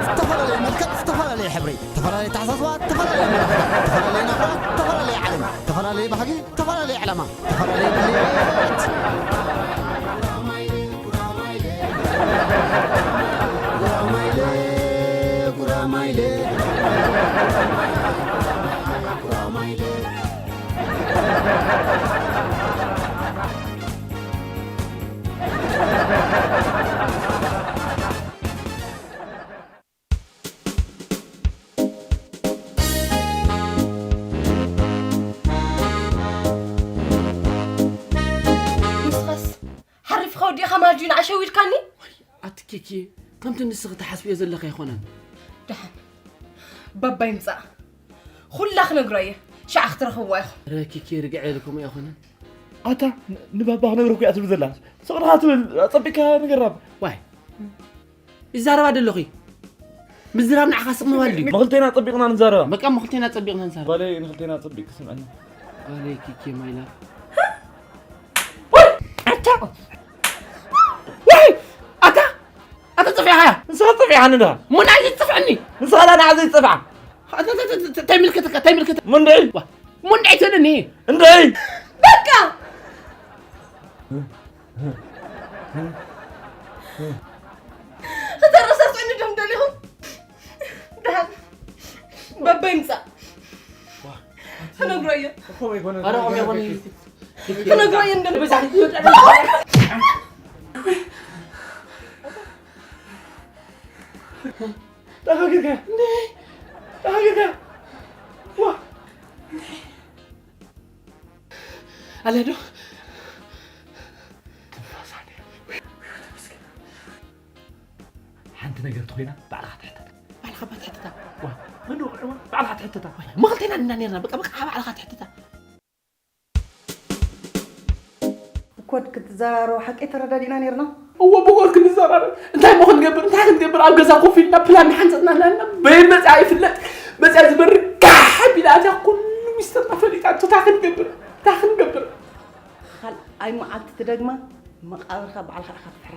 ዝተፈላለየ መልክዕ፣ ዝተፈላለየ ሕብሪ፣ ዝተፈላለየ ተሓሳስባ፣ ዝተፈላለየ ኣመለኻኽታ፣ ዝተፈላለየ ናብራ፣ ዝተፈላለየ ዓለም፣ ዝተፈላለየ ባህጊ፣ ዝተፈላለየ ዕላማ፣ ዝተፈላለየ ድሌት። ንስኻስ ሓሪፍካ ወዲእኻ ማለት ድዩ ንዓይ ሸዊድካኒ? ኣቲ ኪኪ፣ ከምቲ ንስኺ ትሓስብዮ ዘለኺ ኣይኮነን። ደሓን ባባ ይምጻእ፣ ኩላ ክነግሮ እየ። ሽዓ ክትረኽብዋ ኢኹም። ረ ኪኪ፣ ርግዐ ኢልኩም ኣይኮነን። ኣታ ን-፣ ንባባ ክነግረኩ እያ ትብል ዘላ። ስቕ ኢልካ ትብል፣ ኣጸቢቕካ ንገራ። ዋይ፣ ይዛረባ ደለኹ። ምዝራብ ንዓኻ ስቕ ምባል ድዩ? ንኽልቴና ኣጸቢቕና ንዛረባ። በቃ፣ ንኽልቴና ኣጸቢቕና ንዛረባ። ጓለይ፣ ንኽልቴና ኣጸቢቕ ትስምዐና። ጓለይ ኪኪ፣ ማይ ላቭ። ወይ! ኣታ! ወይ! ኣታ! ኣታ ጸፊዕኻያ? ንስኻ ጸፊዕኻኒ ዲኻ? እሞ ንዓይ ዘይትጸፍዐኒ? ንስኻ ዳ ንዓይ ዘይትጸፍዓ? ኣታ፣ ኣታ፣ ኣታ፣ ኣታ፣ እንታይ ይምልከተካ? እንታይ ይምልከተካ? እሞ እንድዒ? ዋ፣ እሞ እንድዒ ትብለኒ? እንድዒ! በቃ! ክተረሳስዑኒ ዶም ደሊኹም? ደሓን በበይ ምጻእ? ክነግሮ እየ። ኣረ፣ ቆም ይኹን። ክነግሮ እየ እንደ- ብዛሕ ጠፋ ጌርካ። እንደ- ጠፋ ጌርካ። ዋ። ኣለ ዶ? ትንፋስ ኣለ። ሓንቲ ነገር ተኾይና ባዕልኻ ትሕተታ። ባዕልኻ እባ ትሕተታ። ዋ፣ መን ደው ቅዒዋ? ባዕልኻ ትሕተታ። ዋ፣ መኽልቴና ንና ኔርና። በቃ፣ በቃ፣ ባዕልኻ ትሕተታ። ብኮድ ክትዘራረቡ ሓቂ ተረዳዲእና ኔርና? እወ፣ ብኮድ ክንዘራረብ። እንታይ እሞ ክንገብር? እንታይ ክንገብር? ኣብ ገዛ ኮፍ ኢልና ፕላን ሓንጸጽና ኣለና። በየን መጽኣ ይፍለጥ? መጽኣ ዝበሪ ጋሕ ኣቢላ ኣትያ ኩሉ ሚስጥርና ፈሊጣ። እንታይ ክንገብር? እንታይ ክንገብር? ካልኣይ መዓልቲ ትደግማ፣ መቓብርካ ባዕልኻ ኢኻ ትፍሕራ።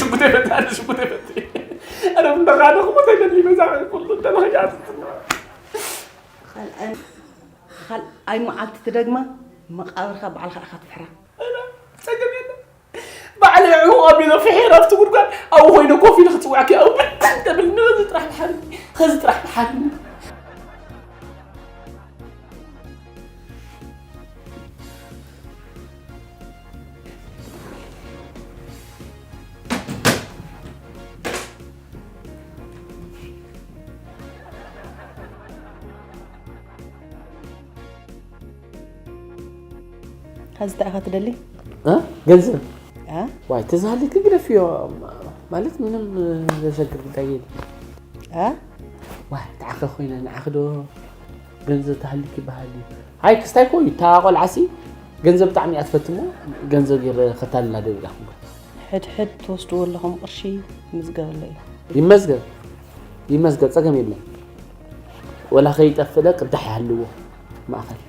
ሽጉጥ የፈትሕ፣ ኣነ ሽጉጥ የፈትሕ። ኣነ እንዳኻነ ክሞት ኣይደሊ፣ መዛ ኩሉ እንዳለኸ ይኣትትና። ካልኣይ፣ ካልኣይ መዓልቲ ትደግማ፣ መቓብርካ ባዕልኻ ኢኻ ትፍሕራ። ኣነ ጸገም የለን። ባዕለይ ዕሙቕ ኣቢለ ፍሒረ ኣብቲ ጉድጓድ ኣብኡ ኮይነ ኮፍ ኢለ ክጽውዓኪ ኣብኡ ብትን ተብል፣ ንኸዚ ጥራሕ ድሓርኒ፣ ኸዚ ጥራሕ ድሓርኒ። ኸዚ እንታይ ኢኻ ትደሊ? እ? ገንዘብ። እ? ዋይ፣ ተዝሃልክ ግደፍዮ። ማለት ምንም ዘሸግር ጉዳይ የለን። እ? ዋይ፣ ተዓኸ ኮይነ ንዓኺ ዶ ገንዘብ ተሃልክ ይበሃል እዩ? ኣይ፣ ክስታይ እኮ እዩ። እታ ቆልዓሲ ገንዘብ ብጣዕሚ እያ ትፈትሞ፣ ገንዘብ ገይረ ከታልላ ደው ኢላ እኮ። ሕድሕድ ትወስድዎ ኣለኹም ቅርሺ ይምዝገበለይ። ይመዝገብ፣ ይመዝገብ፣ ጸገም የለን። ወላ ከይጠፍእ ለ ቅዳሕ ይሃልዎ ማእኸል።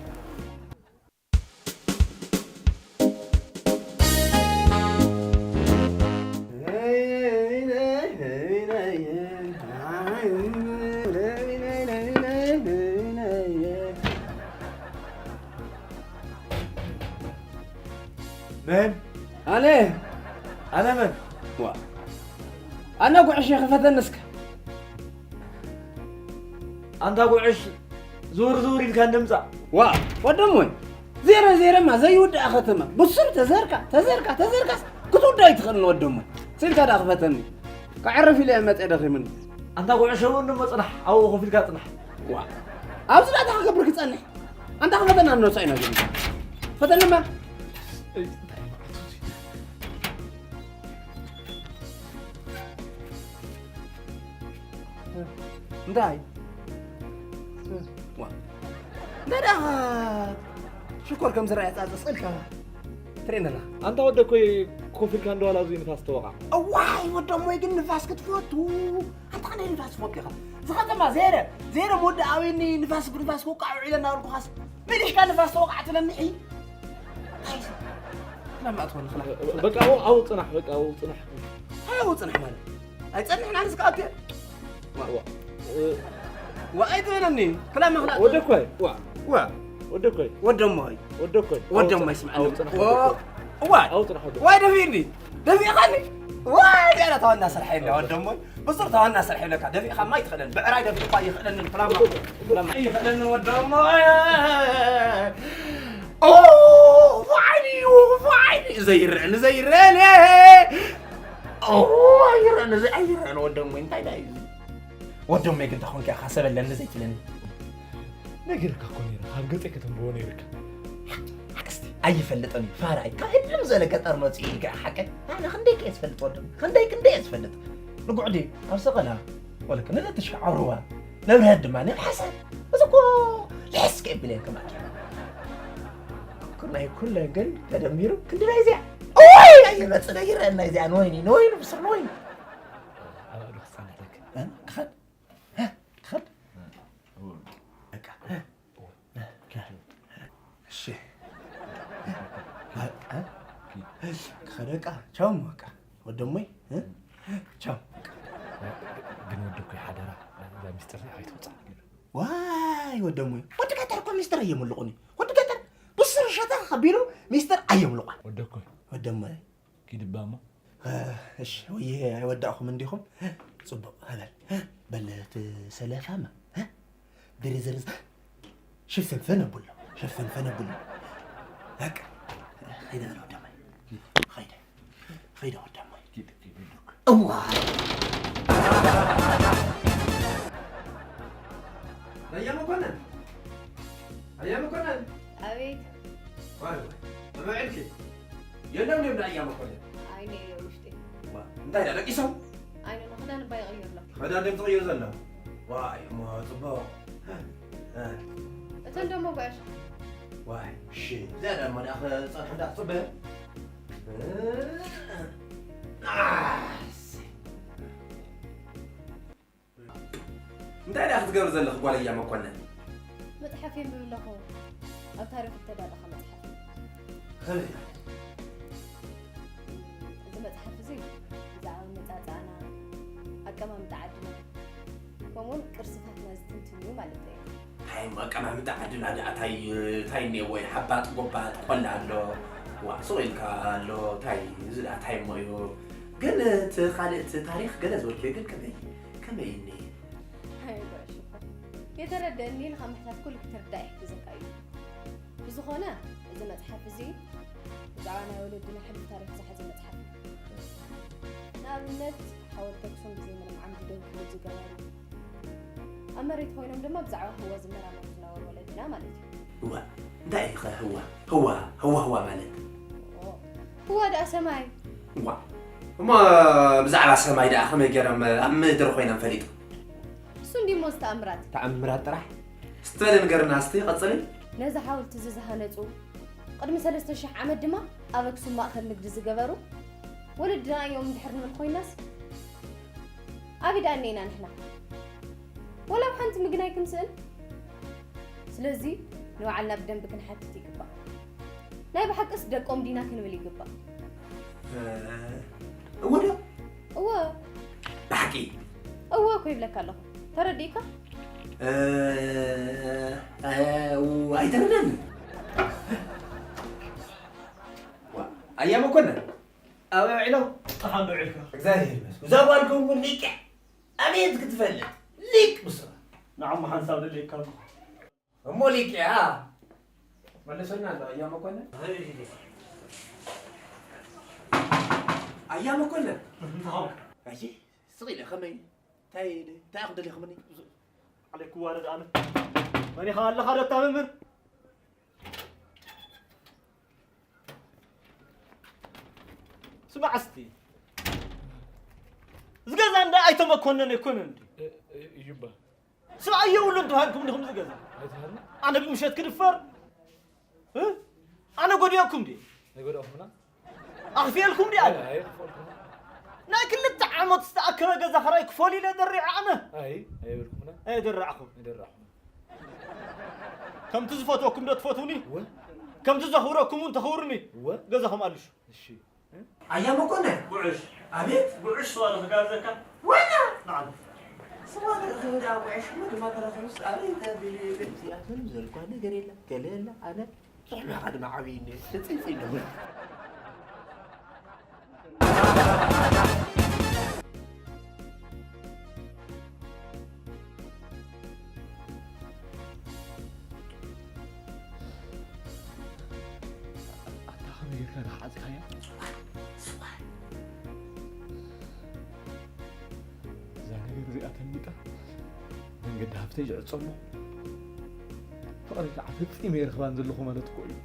መን? ኣነ። ኣነ መን? ዋ። ኣነ ጉዕሽ ክፈተኒ እስከ። ኣንታ ጉዕሽ ዝውር ዝውር ኢልካ እንደምጻእ። ዋ፣ ወደሞይ፣ ዜረ ዜረማ ዘይውዳእ ከተማ። ብሱር ተዘርካ፣ ተዘርካ፣ ተዘርካስ ክትውዳእ ኣይትኽእልን ወደሞይ። ስኢልካ ደኣ ክፈተኒ። ከዕርፍ ኢለ እየ መጽየ ደኺሙኒ። ኣንታ ጉዕሽ እውን እሞ ጽናሕ፣ ኣብኡ ኮፍ ኢልካ ጽናሕ። ዋ፣ ኣብዚ ደኣ እንታይ ክገብር ክጸንሕ? ኣንታ ክፈተና ንነብሳ ኢና ዘለና። ፈተንማ። እንታይ? ዋ። እንታይ ደኣ ሽኮር ከም ዝረኣየ ጻጸ ስእልካ? ትርእየና ኣለኻ። ኣንታ ወደ ኮይ ኮፍ ኢልካ እንደዋላ ኣብዚ ንፋስ ተወቓዕ። እዋይ ወደ እሞይ ግን ንፋስ ክትፈቱ። ኣንታ ከመይ ንፋስ ትፈቱ ኢኻ? ዝኸተማ ዘይረ ዘይረ ወዲ ኣበይኒ ንፋስ ብንፋስ ክወቃዕ ውዒለ እናበልኩኻስ ብልሽካ ንፋስ ተወቓዕ ትብለኒ። ለማእትኾን ኽላ በቃ ኣብኡ ኣብኡ ጽናሕ በቃ ኣብኡ ጽናሕ። ኣብኡ ጽናሕ ማለት ኣይጸንሕን ኣነስ ከኣቱ እየ። ዋ፣ ዋ። እ፣ ዋ ኣይትበለኒ። ክላ መኽላ ወደ እኮ እዩ። ዋ፣ ዋ። ወደ እኮ እዩ። ወደ እሞ እዩ። ወደ እኮ እዩ። ወደ እሞ ይስማዕ። ኣውጽናሕ፣ ዋ፣ ወደ እኮ እዩ። ዋ። ኣውጽናሕ፣ ወደ እኮ እዩ። ዋይ ደፊእኒ። ደፊእኻኒ። ዋይ ያላ ተዋና ስራሕ የለ ወደ እሞ። ብሱር ተዋና ስራሕ የለካ። ደፊእኻ ማይ ትኸለኒ። ብዕራይ ደፊእኳ ይኸለኒ። ክላማ። ክላማ ይኸለኒ ወደ እሞ። ኦ፣ ፋይኒ፣ ፋይኒ። ዘይረአኒ፣ ዘይረአኒ። ኦ፣ ኣይረአኒ፣ ዘይ-፣ ኣይረአኒ ወደ እሞ። እንታይ ዳዩ? ወዶመይ ግን ተኾንካ ኢኻ ሰበለኒ ዘይትብለኒ። ነጊረካ እኮ ነይረ፣ ካብ ገጸይ ከተንብቦ ነይርካ። ሓቅስቲ ኣይፈልጥን እዩ፣ ፋራይ። ካብ ህልም ዝበለ ገጠር መጺኡ እዩ፣ ግራ ሓቀ። ኣነ ክንደይ ከ እየ ዝፈልጥ ወዶም? ክንደይ፣ ክንደይ እየ ዝፈልጥ? ንጉዕ ድዩ? ኣብ ሰቐላ? ወለከ ንለትሽ ዓውርዋ? ነብርሀት ድማ ንብ ሓሳብ? እዚ እኮ ልሕስ ከየብል እየ ከማኪ። ኩናይ ኩለን ግን ተደሚሩ ክንዲ ናይ እዚኣ። ኦይ! ኣይመጽእ ነጊረ ናይ እዚኣ ንወይኒ፣ ንወይኒ ብስር ንወይኒ። ኣብ ኣእዱ ክሳነለክ። እ? ክኸድ? እ? ክኸድ? በቃ። እሺ። እ? ክኸድ በቃ። ቻው በቃ። ወደሞይ? እ? ቻው በቃ። ግን ወደኮይ ሓደራ፣ እዛ ሚስጥር እዚኣ ኣይትውጻእ። ዋይ ወደሞይ። ወዲ ገጠር እኮ ሚስጥር ኣየምልቑን እዩ። ወዲ ገጠር ብስሩ ሸታ ከቢሩ ሚስጥር ኣየምልቑን። ወደኮይ። ወደሞይ። ኪድ እባ እሞ። እ፣ እሺ፣ ወይ ኣይወዳእኹም እንዲኹም? ጽቡቕ፣ በል። በል፣ እቲ ሰለፋማ፣ እ? ድርዝርዝ፣ ሽፍንፍን ኣብሎ፣ ሽፍንፍን ኣብሎ። በቃ፣ ኸይደ በል ወደማይ። ኸይደ፣ ኸይደ ወደማይ። ኪድ፣ ኪድ፣ ኪድ። እዋ! ኣያ መኮነን! ኣያ መኮነን! ኣቤት። ዋይ፣ ዋይ። ተባዒልኪ? የለን ድዮም ንኣያ መኮነን? ኣይ፣ ነይረ ውሽጢ። ዋ፣ እንታይ ደኣ ደቂሶም? ኣይ፣ ኖ፣ ኖ፣ ክዳን እባ ይቕይር ኣሎ። ክዳን ድዮም ትቕይር ዘሎ? ዋይ፣ እሞ ጽቡቕ። እ። እተን ደሞ ጓያሽ። ዋይ፣ እሺ። እዚኣ ደኣ እሞ ደኣ ክጸንሐ ደኣ ክጽበ። እ። ኣሰይ። እንታይ ደኣ ክትገብሪ ዘለኺ ጓል እያ መኮነን? መጽሓፍ የንብብ ኣለኹ። ኣብ ታሪኽ እተዳለኻ መጽሓፍ። ከመይ? እዚ መጽሓፍ እዚ ብዛዕባ ኣመጻጽኣና፣ ኣቀማምጣ ዓድና፣ ከምኡውን ቅርስታትና ዝትንትን እዩ ማለት እዩ። እንታይ እሞ ኣቀማምጣ ዓድና ደኣ እንታይ፣ እንታይ እኒአዎ? ሓባጥ፣ ጎባጥ፣ ቆላ ኣሎ። ዋእ፣ ስቕ ኢልካ ኣሎ። እንታይ፣ እዚ ደኣ እንታይ እሞ እዩ? ግን እቲ ካልእ፣ እቲ ታሪኽ ገለ ዝበልክዮ ግን ከመይ? ከመይ እኒ? ኣይ፣ ጉዕሽ እኮ። የተረደአኒ ኢልካ ምሕታት ኩሉ ክትርዳእ ይሕግዘካ እዩ። ብዝኾነ፣ እዚ መጽሓፍ እዚ ብዛዕባ ናይ ወለድና ሕሉፍ ታሪኽ ዝሓዘ መጽሓፍ እዩ። ንኣብነት፣ ሓወልቲ ኣክሱም ብዘይ ምንም ዓምዲ ደው ክብል ዝገበሩ፣ ኣብ መሬት ኮይኖም ድማ ብዛዕባ ህዋ ዝመራመሩ ዝነበሩ ወለድና ማለት እዩ። ህዋ? እንታይ እዩ ኸ ህዋ? ህዋ፣ ህዋ፣ ህዋ ማለት? ኦ፣ ህዋ ደኣ ሰማይ። ዋ፣ እሞ ብዛዕባ ሰማይ ደኣ ከመይ ገይሮም ኣብ ምድሪ ኮይኖም ፈሊጦም? እሱ እንዲሞ ዝተኣምራት። ተኣምራት ጥራሕ? እስቲ በሊ ንገርና እስቲ፣ ቀጽሊ። ነዚ ሓወልቲ እዚ ዝሃነጹ፣ ቅድሚ ሰለስተ ሽሕ ዓመት ድማ ኣብ ኣክሱም ማእከል ንግዲ ዝገበሩ ወለድና እዮም እንድሕር ንብል ኮይናስ፣ ኣበይ ደኣ እኒኤና ንሕና? ወላ ኣብ ሓንቲ ምግናይ ክንስእን? ስለዚ ንባዕልና ብደንቢ ክንሓትት ይግባእ። ናይ ብሓቅስ ደቆም ዲና ክንብል ይግባእ። እ፣ እወ ዶ? እወ። ብሓቂ? እወ እኮ ይብለካ ኣለኹ። ተረዲእካ? እ፣ እ፣ ኣይተረዳንን። ዋ፣ ኣያ መኮነን፣ ኣበይ ውዒሎም? ጥኻም ውዒልካ? እግዚኣብሔር ይመስገን። እዛ ጓልኩም እውን ሊቅ እያ። ኣቤት ክትፈልጥ። ሊቅ ብስራ። ንዓሞ ሓንሳብ ደለይካ ኣለኹ። እሞ ሊቅ እያ። መለሰና ኣሎ ኣያ መኮነን። ኣያ መኮነን። እንታይ? ኣይ፣ ስቕ ኢለ ከመይ? እንታይ፣ እንታይ ኢኹም ደሊኹምኒ? ዓለይ ክዋረድ ኣነ። መን ኢኻ ኣለኻ ዶ እታ መምህር? ስማዕ እስቲ። እዚ ገዛ እንዳ ኣይተ መኮነን ኣይኮነን እንዲ? እ-፣ እ-፣ እዩ እባ። ስማዕ የብሉን ተባሂልኩም ዲኹም እዚ ገዛ? ኣይተባህልናን። ኣነ ብምሸት ክድፈር? እ? ኣነ ጎዲኤኩም ድየ? ኣይጎዳእኩምና? ኣኽፊኤልኩም ድኣ? ኣይ ኣይኽፈልኩምና። ናይ ክልተ ዓመት ዝተኣከበ ገዛ ኸራይ ክፈል ኢለ ደሪዐ ኣነ። ኣይ ኣይበልኩምና? ኣይደራዕኹም። ኣይደራዕኹም። ከምቲ ዝፈትወኩም ዶ ትፈትውኒ? እወ። ከምቲ ዘኽብረኩም እውን ተኽብሩኒ። እወ። ገዛኹም ኣልሹ። እሺ። ኣያ መኮንን። ጉዕሽ። ኣቤት። ጉዕሽ ስዋ ዶ ክጋብዘካ? ወይና። ንዓል። ስዋ ዶ ክጋብዘካ? ጉዕሽ ሞ ድማ ተረኺቡስ ኣበይ ተቢሉ ይብል? እዚኣቶም ዘልኳ ነገር የለ፣ ገለ የለ፣ ኣነ ጥዕናኻ ድማ ዓብዪ እንደ ሕጽይጽይ ኣለኹ። ኣታ ከመይ ጌርካ ደሓዝካያ? እዛ ነገር እዚኣ ተሚጣ መንገዲ ሃብተይ ይዕጾ እሞ ፍቕረይ ከዓ ፈጺመ ኣይረኽባን ዘለኹ ማለት እኮ እዩ።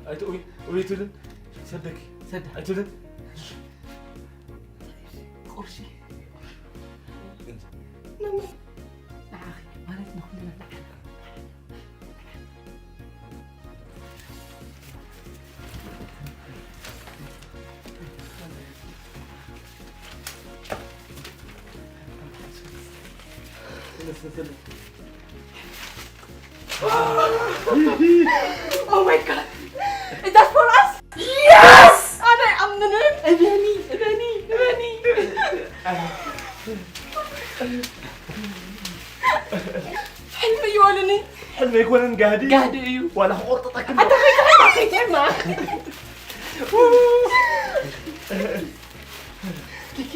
ኣይትእውይ፣ እውይ ኣይትብልን። ሰደኪ። ሰደ። ኣይትብልን። ቁርሺ። ንዓኺ ማለት ንኹልና ንዓና። Oh my god! Is that for us? Yes! ኣነ ኣይኣምንን። እመኒ፣ እመኒ፣ እመኒ። ሕልሚ እዩ በሉኒ። ሕልሚ ኣይኮነን፣ ጋህዲ። ጋህዲ እዩ። ዋላ ክቆርጥጠኪ እንዶ። ኣታ ከይትሕማ፣ ከይትሕማ። ኪኪ።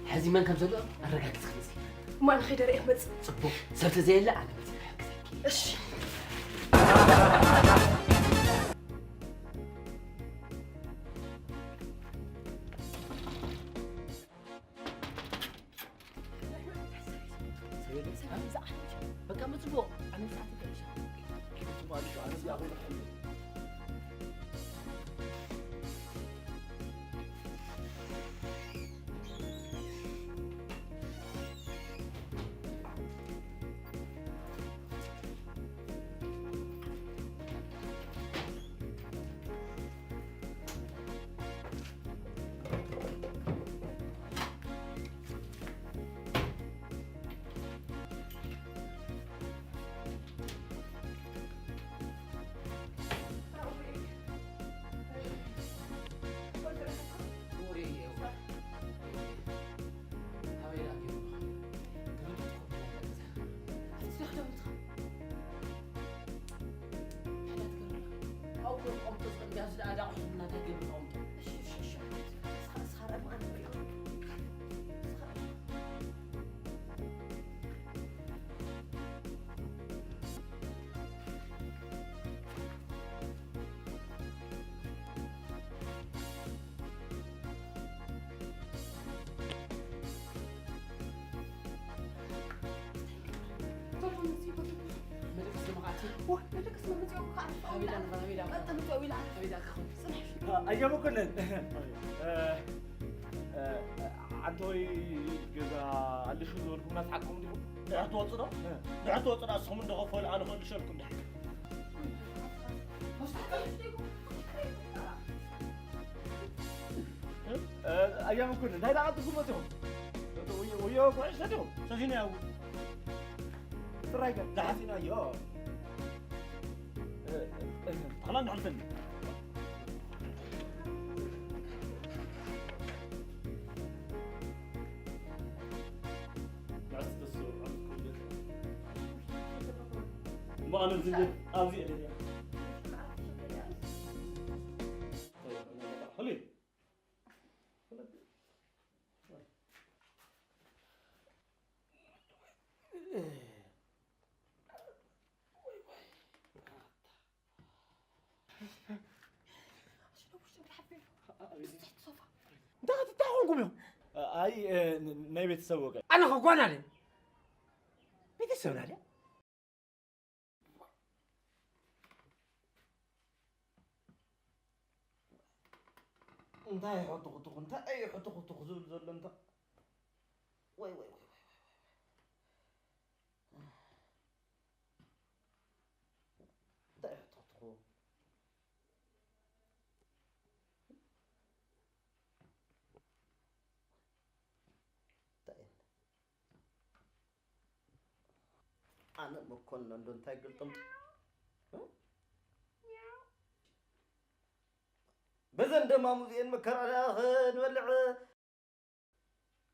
ሕዚ መን ከም ዘሎ ኣረጋግጽ ክመጽእ። እሞ ኣነ ከይደ ርእየ ክመጽእ። ጽቡቕ። ሰብ ተዘየለ ኣነ መጽእ ክሕግዘኪ። እሺ። በቃ ምጽዎ። ኣነ ሰዓት ይቀይሻ። ኣያ መኮንን፣ እ፣ እ፣ ዓንተወይ ገዛ ኣልሹ ዝበልኩምና ሰሓቅኩም ዲኹም? ድሕር ትወፁ ዶ? እ። ድሕር ትወፁ ዶ? ንስኹም እንደኸፈሉ ኣነ ከልሸልኩም ድሕር። እ፣ ኣያ መኮንን፣ እንታይ ደኣ ዓድኩም መፂኹም? ወዮ፣ ወዮ፣ ጉዕሽ ሰዲኹም? ሰሲናዮ። ጥራይ ከ? ዝሓሲናዮ። እ፣ እ፣ ተኽላ እንድሕር ትል። እሞ ኣነ ዝብል ኣብዚ እየ ደልያ። ኸሊ። ኣይ እ፣ ን- ናይ ቤተሰብ ወገን ኣነ ኸጓና ደ ቤተሰብና ደ እንታይ ሕቱኽቱኽ እንታይ እዩ ሕቱኽቱኽ ዝብል ዘሎ እንታ ወይ ወይ ወይ ወይ እንታይ እዩ ሕቱኽቱኹ እንታይ እዩ ኣነ መኮንን እንዶ እንታይ ግልጥም በዘን ደማሙ እዚኤን መከራ ደኣ ክንበልዕ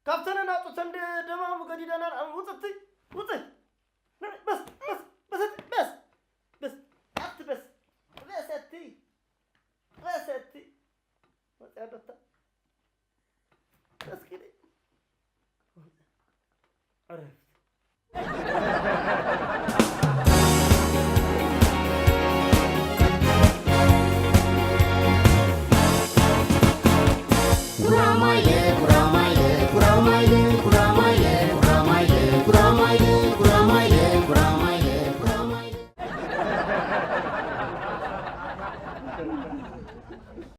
ካብተን ኣናጹተን ደማሙ ገዲደና ውፅቲ ውፅት